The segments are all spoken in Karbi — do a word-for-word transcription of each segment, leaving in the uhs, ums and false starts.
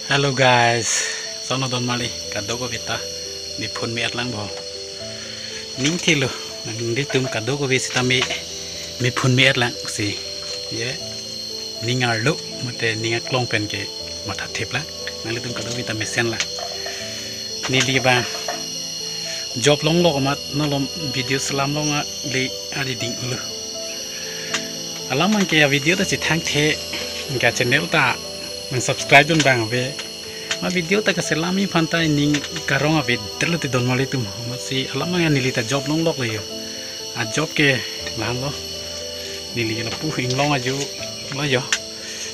Hello guys, sono don mali, kadokave ta mephun me-et lang bo. Ning thilo, nanglitum kadokave sitame mephun me-et lang si. Ye, ning arlo, mate ning aklong pen ke matha thip lang. Nanglitum kadokave ta mesen lang. Neli ba job longlok amat non malom video selam long a le ari ding ulo. Alam abang ke a video ta chethang the, anke channel ta nang subscribe dun abang ave. Ma video ta kaselam aphan ta ning karong ave detlo te don mali atum. Amatsi alam abang neli ta job longlok lo yo. A job ke la-an lo. Neli lapu inglong ajo lo yo.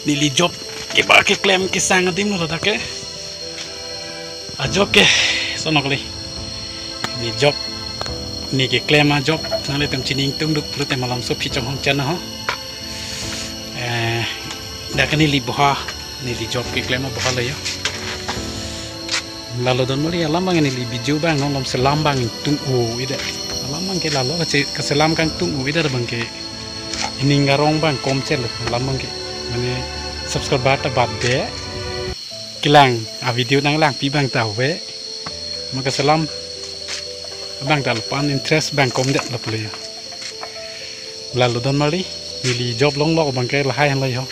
Neli job ke ba keklem kesang adim lo ta ke. A job ke sono kali. Ne job, ne keklem a job nanglitum chini ingtung duk pulote malom so phi chonghong chan ho. Eh, dak neli boha, neli job keklem aboha lo yo. Lalo don mali alam abang neli video abang non malom selam abang ingtung o ida. Alam abang ke lalo kache-, kaselam kangtung o ida abang ke ining karong abang kom chelo alam abang ke. Mane subscriber ta bat de. Kelang a video nanglangpi abang ta ave. Ma kaselam abang ta lapu-an interest abang kom det lapu lo yo. Lalo don mali, neli job longlok abang ke lahai henlo yo.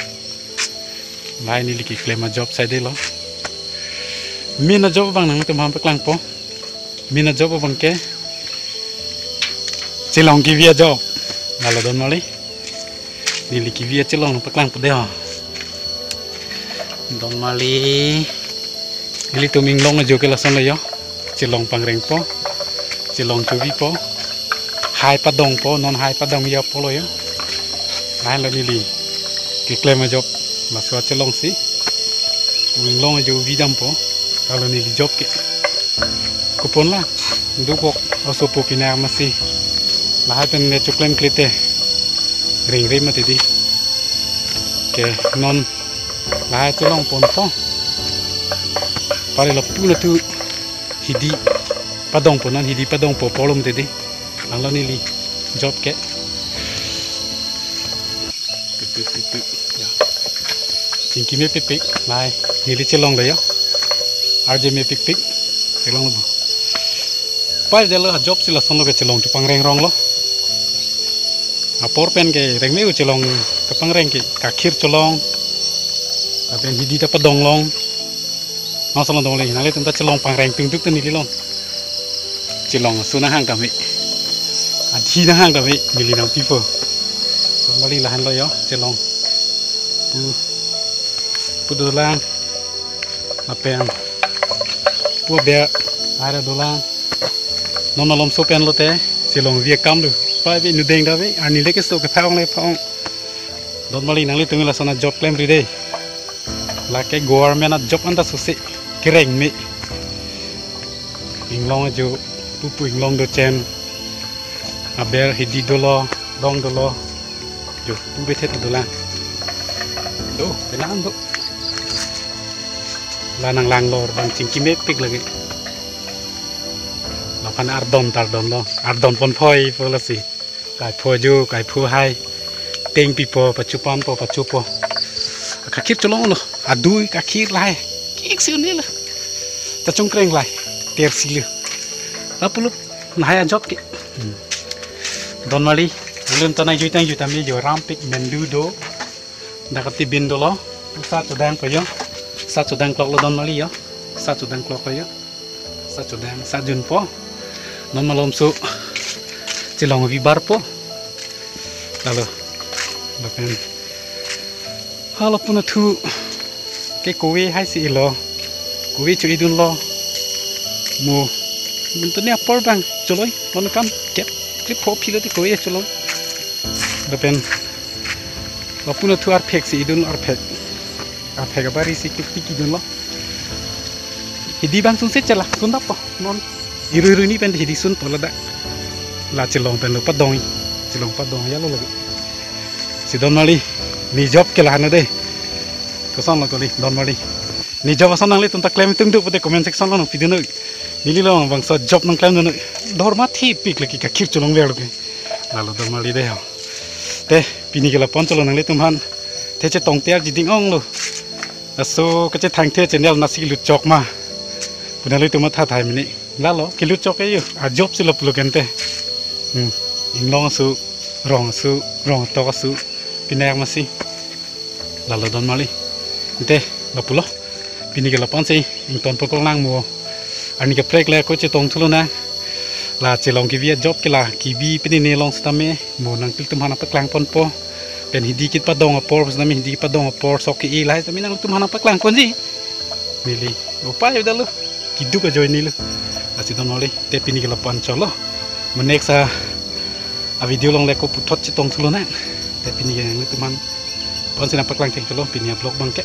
Lahai neli keklem a job sai delo. Main a job abang nangtum aphan paklangpo. Main a job abang ke chelong kevi a job. Lalo don mali. Neli kevi a chelong paklangpo de ho. Don mali. Ilitum inglong ajo ke lason lo yo. Chelong pangrengpo. Chelong chovipo. Hai padongpo, non hai padong ya po lo yo. Lahenlo neli keklem a job. Laso a chelong si. Inglong ajo vi dampo. Lalo neli job ke. Kupon la. Dukok asopo pina amatsi. Lahai pen le choklemkle te. Ringre mati di. Ke non lahai chelong ponpo. Pare lapu lapu hidi padongpo non hidi padongpo polom te di. Lalo neli job ke. Pipik, pipik, pipik. Ya. Chingki mepikpik, lahai. Neli chelong lo yo. Arje mepikpik. Chelong lo. Pai delo a job si lason lo ke chelong chepangreng rong lo. Apor pen ke rengme u chelong kepangreng ke kakhir chelong. Lapen hidi ta padong long. Nang salon dong le, nanglitum ta chelong pangreng tung duk ta neli long. Chelong asu nanghang kami. Adhi nanghang kami, neli nangpipo. Don mali lahenlo yo, chelong. Pu, pu dolang. Lapen. Pu aber, aira dolang. Non malom so pen lote, chelong vi akam do. Pai vi nudeng da vi, arni le keso ke phaong le phaong. Don mali nanglitum lason a job klemri de. Lake government a job anta sose kereng me. Inglong ajo pupu inglong dochen. Aber hidi dolo, dong dolo. Jo, pu bethet dolang. Do, belang do. La nanglang lor abang chingki mepik lagi. Lapan ardon tardon lo. Ardon pon phoi po lasi. Kaipho jo, kaipho hai. Teng pipo, pachupan po, pachupo. Kakhir chelong lo. Adui kakhir lahai. Kik si unila. Ta chungkreng lahai. Ter si lo. Lapulo. Lahai a job ke. Hmm. Don mali. Ulun tanai juitang juitang mi jo rampik mendu do. Dakati bin dolo. Sa chodang ko yo. Sa chodang klok lo don mali yo. Sa chodang klok ko yo. Sa chodang, sa junpo. Non malom so chelong vi barpo. Lalo. Lapen. Hala puna thu ke kove hai si ilo. Kove cho idun lo. Mo. Bentuk ni apor abang choloi. Non kam kep. Kep pho philo te kove choloi. Lapen. Lapuna thu arphek si idun arphek. Arphek abari si kep tik idun lo. Hidi abang sunse chala, sundap po. Non. Iru iru ni pen hidi sunpo ladak. La chelong pen lo padong. Chelong padong ya lo lagi. Si don mali. Ne job ke lahan de. Koson lo kali, don mali. Ne job ason nanglitum ta klem tung duk pute comment section lo nangpidun noi. Neli lo bangso job nangklem dun noi. Dorma thipik lagi kakhir chelong ver lo ke. Lalo don mali de ho. Te, pini ke lapon cholo nanglitum aphan. Te chetong te arji ding ong lo. Laso kachethangthe channel nasi lut chok ma pu nanglitum matha thai mini. Lalo kelut chok ke yo. Ajop si lo pulo kente. Hmm. Inglong asu, rong asu, rong tok asu, pinak masi. Lalo don mali. Ante, lo pulo. Pini ke lapu-an si ington pokok lang mo. Arni kaprek le ako chetong thulo na. La chelong kebi ajop ke la kebi pini ne long setame mo nangpil tum hana paklang ponpo. Pen hidi kepadong apor setame hidi kepadong apor sok ke-e lahai setame nangtum hana paklang ponji. Neli upai udah lo. Kiduk ajoine lo. Lasi don mali. Te pini ke lapu-an cholo. Mo next a, a video along le ako puthot chetong thulo na. Te pini ke nangtum hana pon si nangpaklang thek cholo pini a vlog abang ke.